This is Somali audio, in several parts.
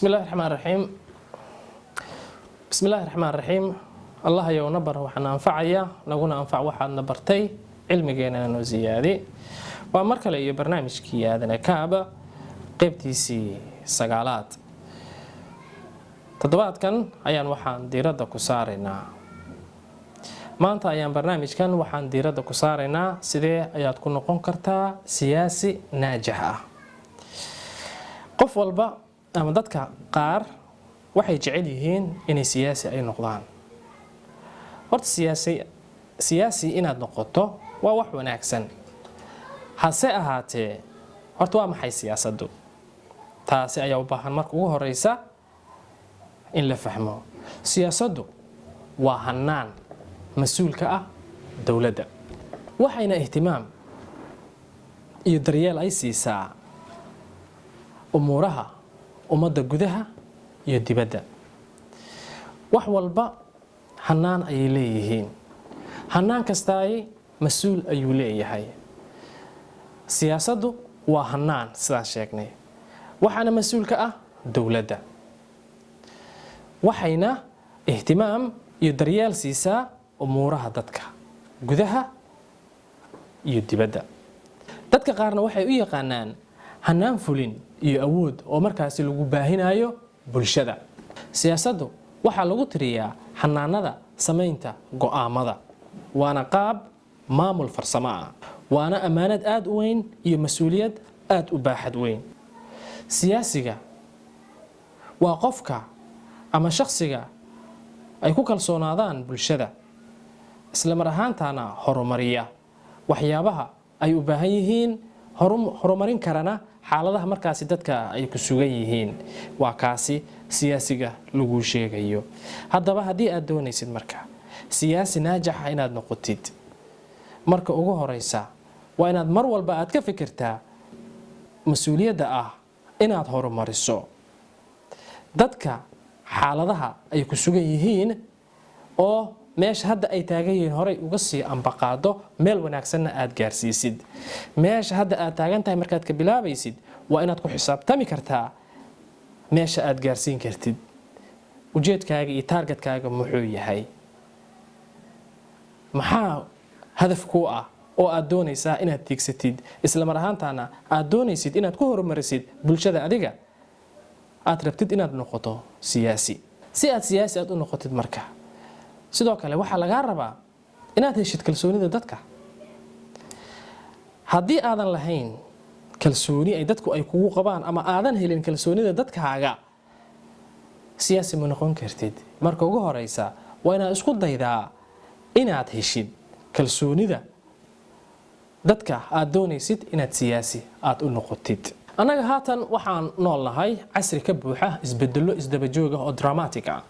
Bismi illahi raxmaan raxiim. Bismi illahi raxmaan raxiim. Allah ayowna bar waxaana anfacaya, naguna anfac waxaadna bartay, cilmigeenana noo siyaadi. Waa mar kale iyo barnaamijkii Aadane Kaaba, qeybtiisii sagaalaad. Toddobaadkan ayaan waxaan diiradda ku saaraynaa, maanta ayaan barnaamijkan waxaan diiradda ku saaraynaa, sidee ayaad ku noqon kartaa siyaasi naajax ah? Qof walba ama dadka qaar waxay jecel yihiin inay siyaasi ay noqdaan. Horta siyaasi inaad noqoto waa wax wanaagsan. Hase ahaatee, horta waa maxay siyaasaddu? Taasi ayaa u baahan marka ugu horeysa in la fahmo. Siyaasaddu waa hanaan mas-uulka ah dowladda, waxayna ihtimaam iyo daryeel ay siisaa umuuraha ummadda gudaha iyo dibadda. Wax walba hanaan ayay leeyihiin, hanaan kastaay mas-uul ayuu leeyahay. Siyaasaddu waa hanaan sidaan sheegnay, waxaana mas-uulka ah dowladda, waxayna ihtimaam iyo daryeel siisaa umuuraha dadka gudaha iyo dibadda. Dadka qaarna waxay u yaqaanaan hanaan fulin iyo awood oo markaasi lagu baahinayo bulshada. Siyaasaddu waxaa lagu tiriyaa xanaanada samaynta go'aamada, waana qaab maamul farsamo ah, waana ammaanad aada u weyn iyo mas-uuliyad aada u baaxad weyn. Siyaasiga waa qofka ama shakhsiga ay ku kalsoonaadaan bulshada, isla mar ahaantaana horumariya waxyaabaha ay u baahan yihiin, horumarin karana xaaladaha markaasi dadka ay ku sugan yihiin. Waa kaasi siyaasiga lagu sheegayo. Haddaba, haddii aad doonaysid marka siyaasi naajaxa inaad noqotid, marka ugu horeysa waa inaad mar walba aad ka fikirtaa mas-uuliyadda ah inaad horumariso dadka xaaladaha ay ku sugan yihiin, oo meesha hadda ay taagan yihiin horay uga sii ambaqaado, meel wanaagsanna aad gaarsiisid. Meesha hadda aad taagan tahay markaad ka bilaabaysid, waa inaad ku xisaabtami kartaa meesha aad gaarsiin kartid. Ujeedkaaga iyo targetkaaga muxuu yahay? Maxaa hadaf kuu ah oo aad doonaysaa inaad tiigsatid, isla mar ahaantaana aad doonaysid inaad ku horumarisid bulshada adiga aad rabtid inaad noqoto siyaasi? Si aad siyaasi aad u noqotid marka, sidoo kale waxaa lagaa rabaa inaad heshid kalsoonida dadka. Haddii aadan lahayn kalsooni ay dadku ay kugu qabaan ama aadan helin kalsoonida dadkaaga, siyaasi ma noqon kartid. Marka ugu horeysa waa inaad isku daydaa inaad heshid kalsoonida dadka aad doonaysid inaad siyaasi aad u noqotid. Annaga haatan waxaan nool nahay casri ka buuxa isbedelo isdabajooga oo dramatic ah.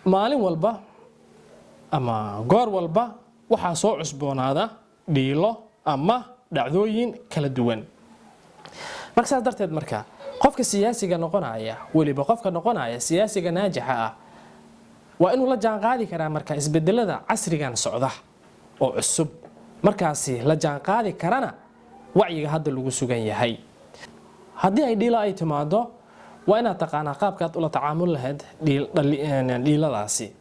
Maalin walba ama goor walba waxaa soo cusboonaada dhiilo ama dhacdooyin kala duwan. Marka saas darteed, marka qofka siyaasiga noqonaya, weliba qofka noqonaya siyaasiga naajixa ah, waa inuu la jaanqaadi karaa marka isbedelada casrigan socda oo cusub, markaasi la jaanqaadi karana wacyiga hadda lagu sugan yahay. Haddii ay dhiilo ay timaado, waa inaad taqaanaa qaabkaad ula tacaamul lahayd dhiiladaasi.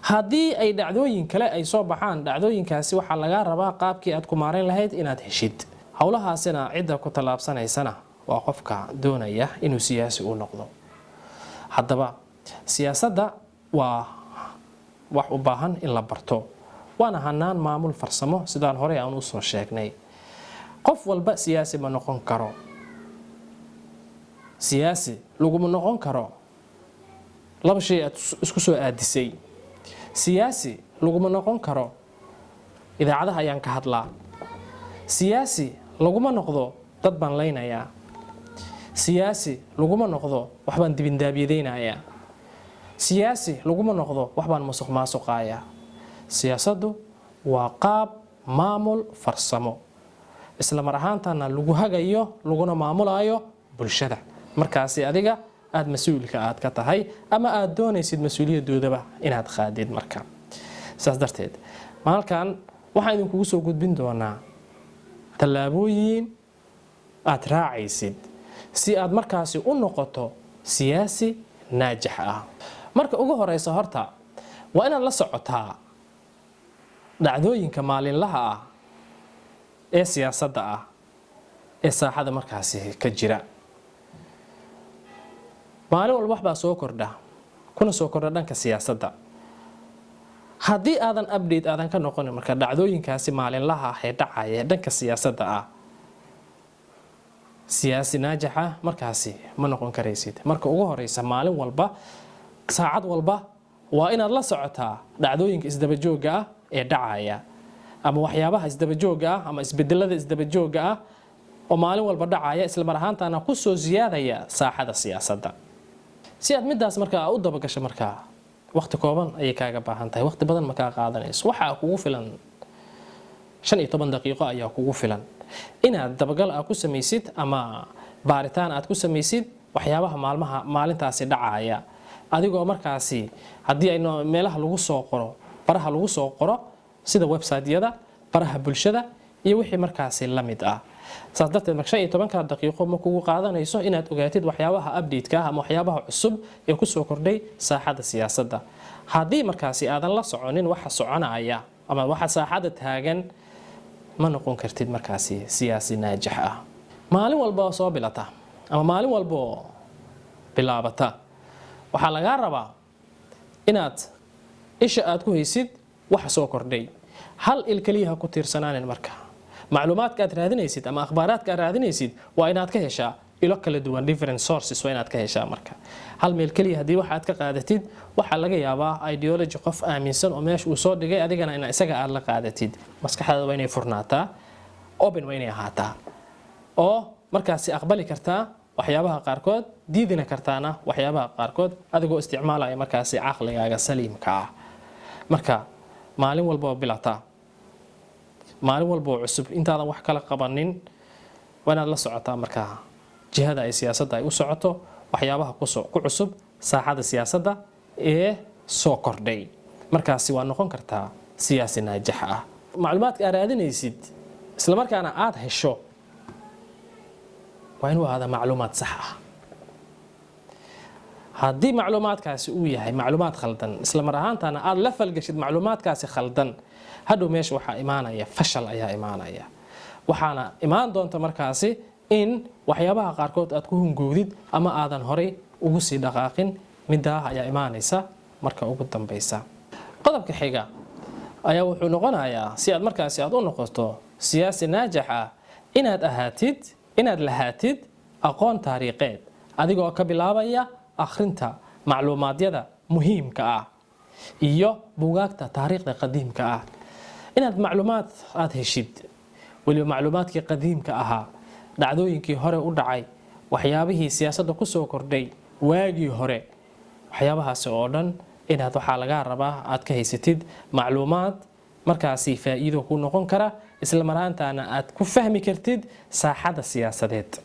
Haddii ay dhacdooyin kale ay soo baxaan, dhacdooyinkaasi waxaa lagaa rabaa qaabkii aad ku maarayn lahayd inaad heshid. Howlahaasina cidda ku tallaabsanaysana waa qofka doonaya inuu siyaasi u noqdo. Haddaba, siyaasadda waa wax u baahan in la barto, waana hanaan maamul farsamo, sidaan horey aan usoo sheegnay. Qof walba siyaasi ma noqon karo. Siyaasi laguma noqon karo laba shay aad isku soo aadisay. Siyaasi laguma noqon karo idaacadaha ayaan ka hadlaa. Siyaasi laguma noqdo dad baan laynayaa. Siyaasi laguma noqdo waxbaan dibindaabiyadaynayaa. Siyaasi laguma noqdo waxbaan musuq maasuqayaa. Siyaasaddu waa qaab maamul farsamo, isla mar ahaantana lagu hagayo laguna maamulayo bulshada markaasi adiga aada mas-uulka aad ka tahay ama aada doonaysid mas-uuliyadoodaba inaad qaadid. Marka saas darteed, maalkan waxaan idinkugu soo gudbin doonaa tallaabooyin aad raacaysid si aad markaasi u noqoto siyaasi. naajax ah. Marka ugu horeysa horta waa inaad la socotaa dhacdooyinka maalinlaha ah ee siyaasadda ah ee saaxada markaasi ka jira. Maalin walba wax baa soo kordha, kuna soo kordha dhanka siyaasadda. Haddii aadan update aadan ka noqonin marka dhacdooyinkaasi maalinlaha ah ee dhacaya ee dhanka siyaasadda ah, siyaasi naajaxa markaasi ma noqon karaysid. Marka ugu horeysa, maalin walba, saacad walba waa inaad la socotaa dhacdooyinka isdabajooga ah ee dhacaya, ama waxyaabaha isdabajooga ah, ama isbedelada isdabajooga ah oo maalin walba dhacaya, isla mar ahaantaana kusoo siyaadaya saaxada siyaasadda. Si aad midaas markaa u dabagasho, markaa waqti kooban ayay kaaga baahan tahay, waqti badan ma kaa qaadanayso. Waxaa kugu filan 15 daqiiqo ayaa kugu filan inaad dabagal aad ku samaysid ama baaritaan aad ku samaysid waxyaabaha maalmaha maalintaasi dhacaya, adigoo markaasi haddii ay meelaha lagu soo qoro, baraha lagu soo qoro, sida website-yada, baraha bulshada iyo wixii markaasi la mid ah. Saas darteed marka 15-ka daqiiqo ma kugu qaadanayso inaad ogaatid waxyaabaha update-ka ah ama waxyaabaha cusub ee kusoo kordhay saaxada siyaasadda. Haddii markaasi aadan la soconin waxa soconaya ama waxa saaxada taagan, ma noqon kartid markaasi siyaasi naajax ah. Maalin walba oo soo bilata ama maalin walba oo bilaabata, waxaa lagaa rabaa inaad isha aad ku haysid waxa soo kordhay. Hal il keliya ha ku tiirsanaanin. Marka macluumaadka aad raadinaysid ama akhbaaraadka aad raadinaysid waa inaad ka heshaa ilo kala duwan, different sources waa inaad ka heshaa. Marka hal meel keliya haddii waxa aad ka qaadatid, waxaa laga yaabaa ideology qof aaminsan oo meesha uu soo dhigay, adigana ina isaga aad la qaadatid. Maskaxdaada waa inay furnaataa, open waa inay ahaataa, oo markaasi aqbali kartaa waxyaabaha qaarkood, diidina kartaana waxyaabaha qaarkood, adigoo isticmaalaya markaasi caqligaaga saliimka ah. Marka maalin walba oo bilataa, maalin walba oo cusub, intaadan wax kala qabanin waa inaad la socotaa markaa jihada ay siyaasadda ay u socoto, waxyaabaha ku cusub saaxada siyaasadda ee soo kordhay. Markaasi waa noqon kartaa siyaasi naajax ah. Macluumaadka aad raadinaysid islamarkaana aada hesho waa inuu ahaada macluumaad sax ah. Haddii macluumaadkaasi uu yahay macluumaad khaldan, isla mar ahaantana aada la falgashid macluumaadkaasi khaldan, hadhow meesha waxaa imaanaya fashal ayaa imaanaya. Waxaana imaan doonta markaasi in waxyaabaha qaarkood aad ku hungowdid ama aadan horay ugu sii dhaqaaqin. Midaa ayaa imaanaysa marka ugu dambaysa. Qodobka xiga ayaa wuxuu noqonayaa, si aad markaasi aad u noqoto siyaasi naajax ah, inaad ahaatid, inaad lahaatid aqoon taariikheed, adigoo ka bilaabaya akhrinta macluumaadyada muhiimka ah iyo buugaagta taariikhda qadiimka ah. Inaad macluumaad aada heshid, weliba macluumaadkii qadiimka ahaa, dhacdooyinkii hore u dhacay, waxyaabihii siyaasadda kusoo kordhay waagii hore, waxyaabahaasi oo dhan inaad waxaa lagaa rabaa aad ka haysatid macluumaad markaasi faa'iido ku noqon kara, isla maraantaana aad ku fahmi kartid saaxada siyaasadeed,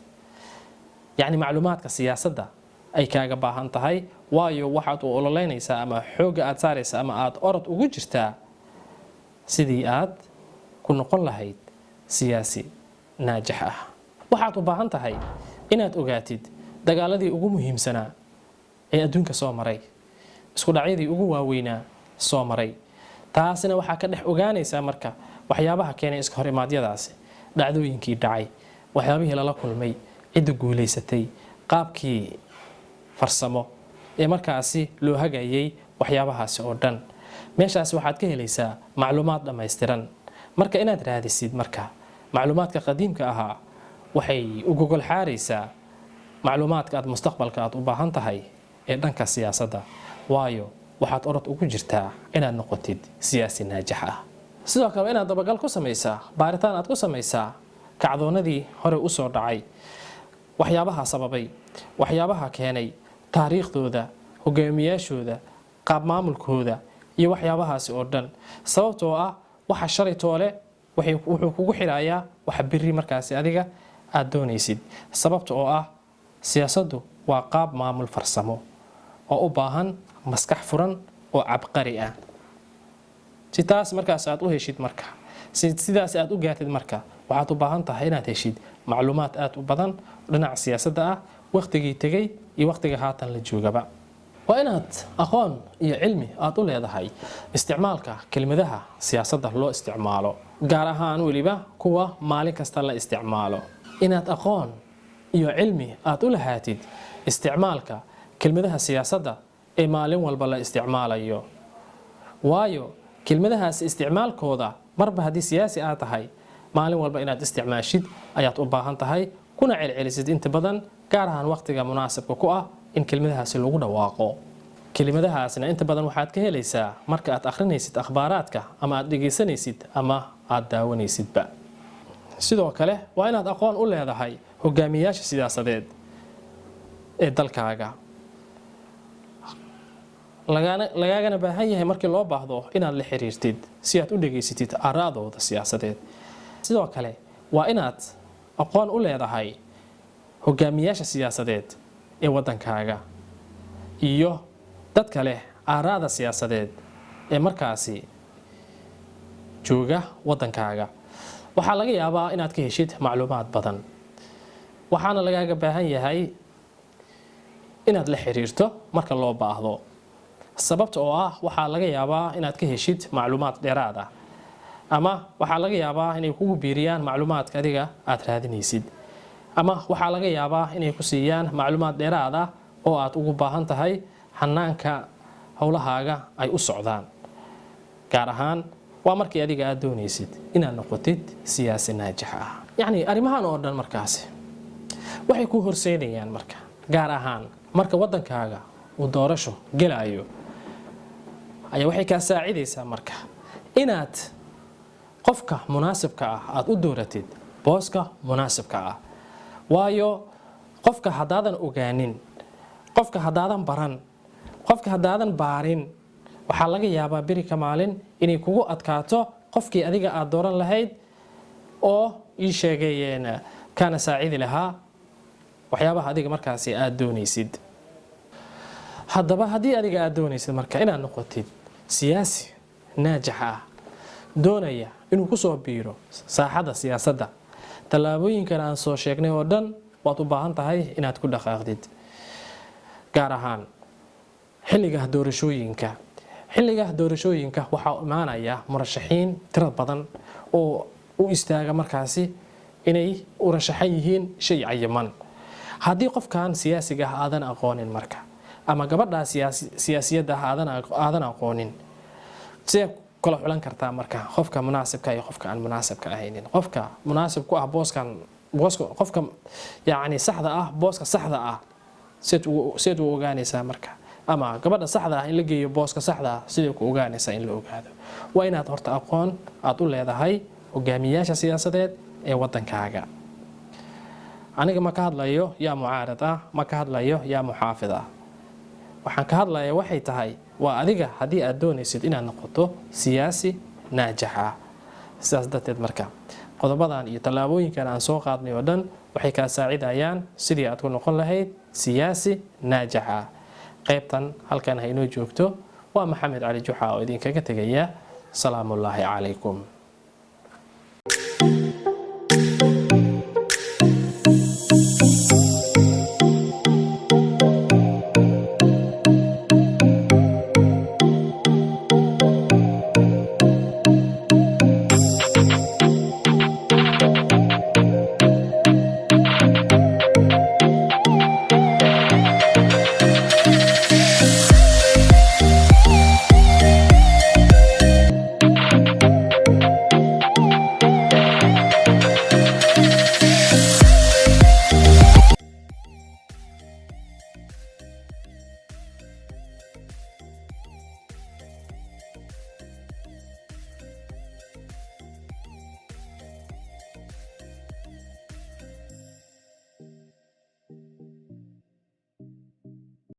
yacni macluumaadka siyaasadda ay kaaga baahan tahay. Waayo, waxaad u ololeynaysaa ama xoogga aad saaraysa ama aad orod ugu jirtaa sidii aad ku noqon lahayd siyaasi naajax ah. Waxaad u baahan tahay inaad ogaatid dagaaladii ugu muhiimsanaa ee adduunka soo maray, isku dhacyadii ugu waaweynaa soo maray. Taasina waxaa ka dhex ogaanaysaa marka waxyaabaha keenay iska hor imaadyadaasi, dhacdooyinkii dhacay, waxyaabihii lala kulmay, cidda guulaysatay, qaabkii farsamo ee markaasi loo hagayay, waxyaabahaasi oo dhan. Meeshaasi waxaad ka helaysaa macluumaad dhammaystiran. Marka inaad raadisid marka macluumaadka qadiimka ahaa waxay u gogol xaaraysaa macluumaadka aad mustaqbalka aad u baahan tahay ee dhanka siyaasadda. Waayo, waxaad orod ugu jirtaa inaad noqotid siyaasi naajax ah. Sidoo kale inaad dabagal ku samaysaa, baaritaan aad ku samaysaa kacdoonadii hore usoo dhacay, waxyaabaha sababay, waxyaabaha keenay, taariikhdooda, hogaamiyaashooda, qaab maamulkooda iyo waxyaabahaasi oo dhan. Sababtoo ah waxa shalay toole wuxuu kugu xirayaa waxa biri markaasi adiga aada doonaysid. Sababta oo ah siyaasaddu waa qaab maamul farsamo oo u baahan maskax furan oo cabqari ah. Si taas markaas aad u heshid, marka si sidaas aad u gaartid, marka waxaad u baahan tahay inaad heshid macluumaad aad u badan dhinaca siyaasadda ah, wakhtigii tegey iyo wakhtiga haatan la joogaba. Waa inaad aqoon iyo cilmi aad u leedahay isticmaalka kelimadaha siyaasadda loo isticmaalo, gaar ahaan weliba kuwa maalin kasta la isticmaalo. Inaad aqoon iyo cilmi aad u lahaatid isticmaalka kelmadaha siyaasadda ee maalin walba la isticmaalayo, waayo kelmadahaas isticmaalkooda marba haddii siyaasi aad tahay, maalin walba inaad isticmaashid ayaad u baahan tahay, kuna celcelisid inta badan, gaar ahaan waqtiga munaasabka ku ah in kelmadahaasi lagu dhawaaqo. Kelimadahaasna inta badan waxaad ka helaysaa marka aad akhrinaysid akhbaaraadka ama aad dhegaysanaysid ama aad daawanaysidba. Sidoo kale waa inaad aqoon u leedahay hogaamiyaasha siyaasadeed ee dalkaaga, lagaagana baahan yahay markii loo baahdo inaad la xiriirtid si aad u dhegaysatid aaraadooda siyaasadeed. Sidoo kale waa inaad aqoon u leedahay hogaamiyaasha siyaasadeed ee waddankaaga iyo dadka leh aaraada siyaasadeed ee markaasi jooga waddankaaga. Waxaa laga yaabaa inaad ka heshid macluumaad badan, waxaana lagaaga baahan yahay inaad la xiriirto marka loo baahdo, sababta oo ah waxaa laga yaabaa inaad ka heshid macluumaad dheeraad ah, ama waxaa laga yaabaa inay kugu biiriyaan macluumaadka adiga aad raadinaysid, ama waxaa laga yaabaa inay ku siiyaan macluumaad dheeraad ah oo aad ugu baahan tahay xanaanka howlahaaga ay u socdaan, gaar ahaan waa markii adiga aad doonaysid inaad noqotid siyaasi naajix ah. Yacni arrimahan oo dhan markaasi waxay ku horseynayaan marka, gaar ahaan marka waddankaaga uu doorasho gelayo, ayaa waxay kaa saacidaysaa marka inaad qofka munaasibka ah aada u dooratid booska munaasibka ah. Waayo qofka haddaadan ogaanin, qofka haddaadan baran, qofka haddaadan baarin, waxaa laga yaabaa beri ka maalin inay kugu adkaato qofkii adiga aada dooran lahayd oo ii sheegayeen kaana saacidi lahaa waxyaabaha adiga markaasi aada doonaysid. Haddaba haddii adiga aada doonaysid marka inaad noqotid siyaasi naajax ah, doonaya inuu kusoo biiro saaxadda siyaasadda, tallaabooyinkan aan soo sheegnay oo dhan waad u baahan tahay inaad ku dhaqaaqdid, gaar ahaan xilliga doorashooyinka. Xilliga doorashooyinka waxaa imaanaya murashaxiin tiro badan oo u istaaga markaasi inay u rashaxan yihiin shay cayiman. Haddii qofkan siyaasiga ah aadan aqoonin marka, ama gabadhaa siyaasiyadda ah aadan aqoonin, sidee kala xulan kartaa marka qofka munaasibka iyo qofka aan munaasibka ahaynin? Qofka munaasib ku ah booskan, booska qofka yacni saxda ah, booska saxda ah sideed u ogaanaysaa marka? Ama gabadha saxda ah in la geeyo booska saxda ah sidee ku ogaanaysaa? In la ogaado waa inaad horta aqoon aad u leedahay hogaamiyaasha siyaasadeed ee waddankaaga. Aniga ma ka hadlayo yaa mucaarad ah, ma ka hadlayo yaa muxaafid ah. Waxaan ka hadlaya waxay tahay waa adiga haddii aad doonaysid inaad noqoto siyaasi naajax ah. Sidaas darteed marka qodobadan iyo tallaabooyinkan aan soo qaadnay oo dhan waxay kaa saacidayaan sidii aad ku noqon lahayd siyaasi naajax ah. Qaybtan halkan ha inoo joogto. Waa Maxamed Cali Juxa oo idinkaga tegaya. Salaamullaahi calaykum.